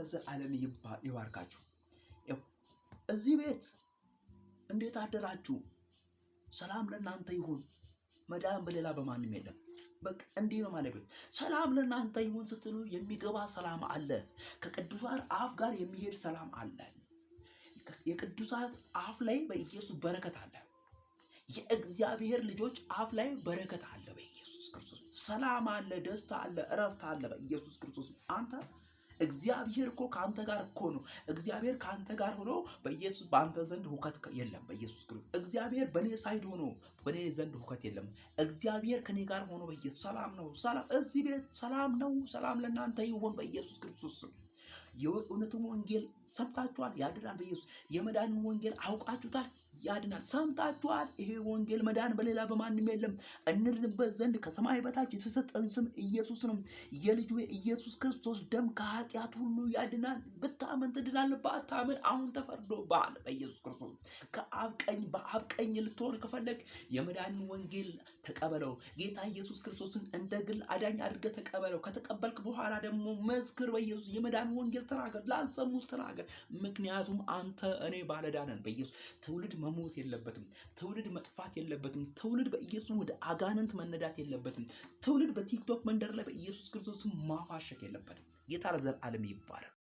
ለዘላለም ይባርካችሁ። እዚህ ቤት እንዴት አደራችሁ? ሰላም ለእናንተ ይሁን። መዳን በሌላ በማንም የለም። በቃ እንዲህ ነው ማለት ነው። ሰላም ለእናንተ ይሁን ስትሉ የሚገባ ሰላም አለ። ከቅዱሳን አፍ ጋር የሚሄድ ሰላም አለ። የቅዱሳን አፍ ላይ በኢየሱስ በረከት አለ። የእግዚአብሔር ልጆች አፍ ላይ በረከት አለ። በኢየሱስ ክርስቶስ ሰላም አለ፣ ደስታ አለ፣ እረፍት አለ። በኢየሱስ ክርስቶስ አንተ እግዚአብሔር እኮ ከአንተ ጋር እኮ ነው። እግዚአብሔር ከአንተ ጋር ሆኖ በኢየሱስ በአንተ ዘንድ ሁከት የለም። በኢየሱስ ክርስቶስ እግዚአብሔር በእኔ side ሆኖ በእኔ ዘንድ ሁከት የለም። እግዚአብሔር ከኔ ጋር ሆኖ በኢየሱስ ሰላም ነው። ሰላም እዚህ ቤት ሰላም ነው። ሰላም ለእናንተ ይሁን በኢየሱስ ክርስቶስ ስም። የእውነትን ወንጌል ሰምታችኋል፣ ያድናል። በኢየሱስ የመዳንን ወንጌል አውቃችሁታል፣ ያድናል። ሰምታችኋል። ይሄ ወንጌል መዳን በሌላ በማንም የለም። እንድንበት ዘንድ ከሰማይ በታች የተሰጠን ስም ኢየሱስ ነው። የልጁ የኢየሱስ ክርስቶስ ደም ከኃጢአት ሁሉ ያድናል። ብታምን ትድናለህ፣ ባታምን አሁን ተፈርዶብሃል። በኢየሱስ ክርስቶስ ከአብ ቀኝ በአብ ቀኝ ልትሆን ከፈለግ የመዳንን ወንጌል ተቀበለው። ጌታ ኢየሱስ ክርስቶስን እንደ ግል አዳኝ አድርገህ ተቀበለው። ከተቀበልክ በኋላ ደግሞ መስክር። በኢየሱስ የመዳን ወንጌል ተናገር፣ ላልሰሙት ተናገር። ምክንያቱም አንተ እኔ ባለዕዳ ነን። በኢየሱስ ትውልድ መሞት የለበትም። ትውልድ መጥፋት የለበትም። ትውልድ በኢየሱስ ወደ አጋንንት መነዳት የለበትም። ትውልድ በቲክቶክ መንደር ላይ በኢየሱስ ክርስቶስ ማፋሸክ የለበትም። ጌታ ለዘላለም ይባረክ።